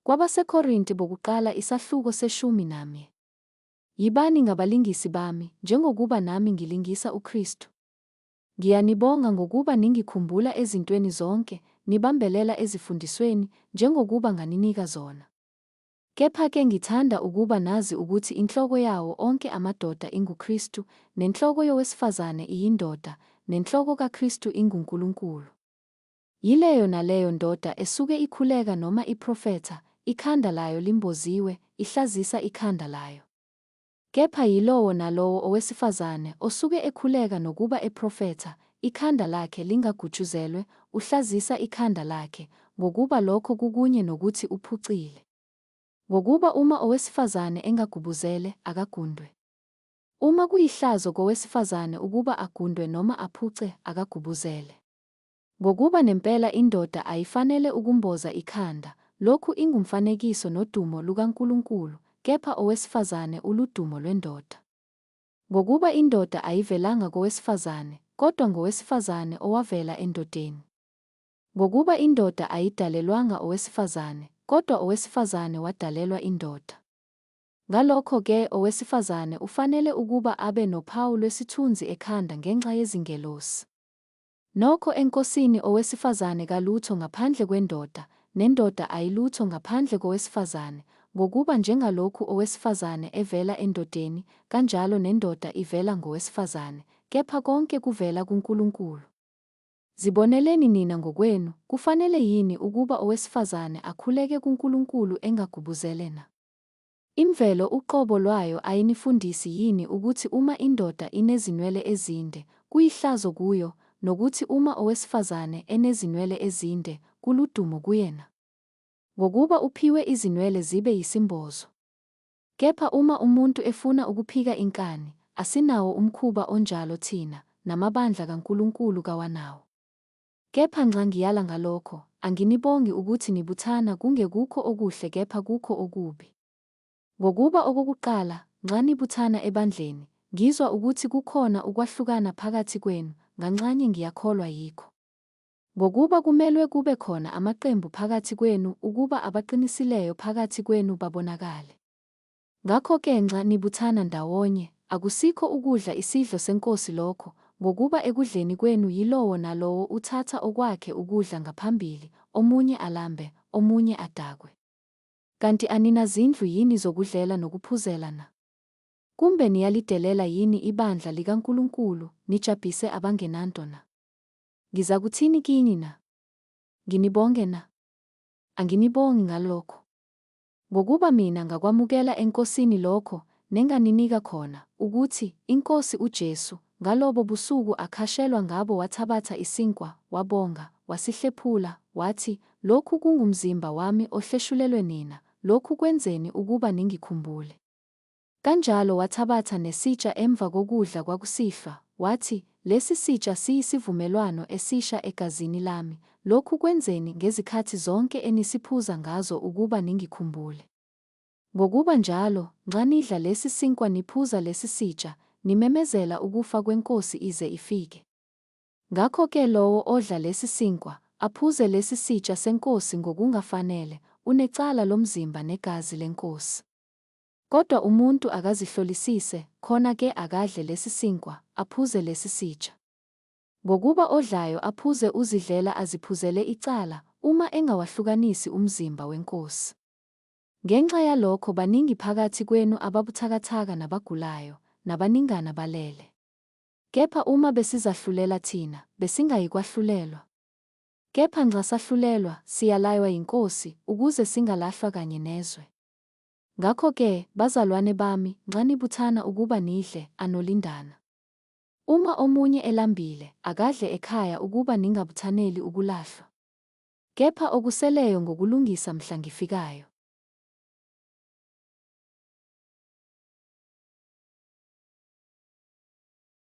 KwabaseKorinte bokuqala isahluko seshumi namye. Yibani ngabalingisi bami, njengokuba nami ngilingisa uKristu. Ngiyanibonga ngokuba ningikhumbula ezintweni zonke, nibambelela ezifundisweni, njengokuba nganinika zona. Kepha-ke ngithanda ukuba nazi ukuthi inhloko yawo onke amadoda inguKristu, nenhloko yowesifazane iyindoda, nenhloko kaKristu inguNkulunkulu. Yileyo naleyo ndoda esuke ikhuleka noma iprofetha, ikhanda layo limboziwe, ihlazisa ikhanda layo. Kepha yilowo nalowo owesifazane osuke ekhuleka nokuba eprofetha, ikhanda lakhe lingagutshuzelwe, uhlazisa ikhanda lakhe, ngokuba lokho kukunye nokuthi uphucile. Ngokuba uma owesifazane engagubuzele, akagundwe. Uma kuyihlazo kowesifazane ukuba agundwe noma aphuce, akagubuzele. Ngokuba nempela indoda ayifanele ukumboza ikhanda, lokhu ingumfanekiso nodumo lukaNkulunkulu, kepha owesifazane uludumo lwendoda. Ngokuba indoda ayivelanga kowesifazane, kodwa ngowesifazane owavela endodeni. Ngokuba indoda ayidalelwanga owesifazane, kodwa owesifazane wadalelwa indoda. Ngalokho-ke owesifazane ufanele ukuba abe nophawu lwesithunzi ekhanda ngenxa yezingelosi. Nokho eNkosini owesifazane kalutho ngaphandle kwendoda, nendoda ayilutho ngaphandle kowesifazane, ngokuba njengalokhu owesifazane evela endodeni, kanjalo nendoda ivela ngowesifazane, kepha konke kuvela kuNkulunkulu. Ziboneleni nina ngokwenu, kufanele yini ukuba owesifazane akhuleke kuNkulunkulu engagubuzele na? Imvelo uqobo lwayo ayinifundisi yini ukuthi uma indoda inezinwele ezinde, kuyihlazo kuyo, nokuthi uma owesifazane enezinwele ezinde, kuludumo kuyena? Ngokuba uphiwe izinwele zibe yisimbozo. Kepha uma umuntu efuna ukuphika inkani, asinawo umkhuba onjalo thina, namabandla kaNkulunkulu kawanawo. Kepha nxa ngiyala ngalokho, anginibongi ukuthi nibuthana kungekukho okuhle kepha kukho okubi. Ngokuba okokuqala, nxa nibuthana ebandleni, ngizwa ukuthi kukhona ukwahlukana phakathi kwenu, nganxanye ngiyakholwa yikho. Ngokuba kumelwe kube khona amaqembu phakathi kwenu ukuba abaqinisileyo phakathi kwenu babonakale. Ngakho-ke nxa nibuthana ndawonye, akusikho ukudla isidlo seNkosi lokho, ngokuba ekudleni kwenu yilowo nalowo uthatha okwakhe ukudla ngaphambili, omunye alambe, omunye adakwe. Kanti aninazindlu yini zokudlela nokuphuzela na? Kumbe niyalidelela yini ibandla likaNkulunkulu, nijabhise abangenanto na? Ngizakuthini kini na? Nginibonge na? Anginibongi ngalokho. Ngokuba mina ngakwamukela eNkosini lokho nenganinika khona, ukuthi, iNkosi uJesu, ngalobo busuku akhashelwa ngabo wathabatha isinkwa, wabonga, wasihlephula, wathi, Lokhu kungumzimba wami ohleshulelwe nina, lokhu kwenzeni ukuba ningikhumbule. Kanjalo wathabatha nesitsha emva kokudla kwakusihlwa, wathi, Lesi sitsha siyisivumelwano esisha egazini lami, lokhu kwenzeni ngezikhathi zonke enisiphuza ngazo ukuba ningikhumbule. Ngokuba njalo, nxa nidla lesi sinkwa niphuza lesi sitsha, nimemezela ukufa kweNkosi ize ifike. Ngakho-ke lowo odla lesi sinkwa, aphuze lesi sitsha seNkosi ngokungafanele, unecala lomzimba negazi leNkosi. Kodwa umuntu akazihlolisise, khona-ke akadle lesi sinkwa, aphuze lesi sitsha. Ngokuba odlayo aphuze uzidlela aziphuzele icala, uma engawahlukanisi umzimba weNkosi. Ngenxa yalokho baningi phakathi kwenu ababuthakathaka nabagulayo, nabaningana balele. Kepha uma besizahlulela thina, besingayikwahlulelwa. Kepha nxa sahlulelwa, siyalaywa yiNkosi, ukuze singalahlwa kanye nezwe. Ngakho-ke, bazalwane bami, nxa nibuthana ukuba nidle, anolindana. Uma omunye elambile, akadle ekhaya ukuba ningabuthaneli ukulahlwa. Kepha okuseleyo ngokulungisa mhla ngifikayo.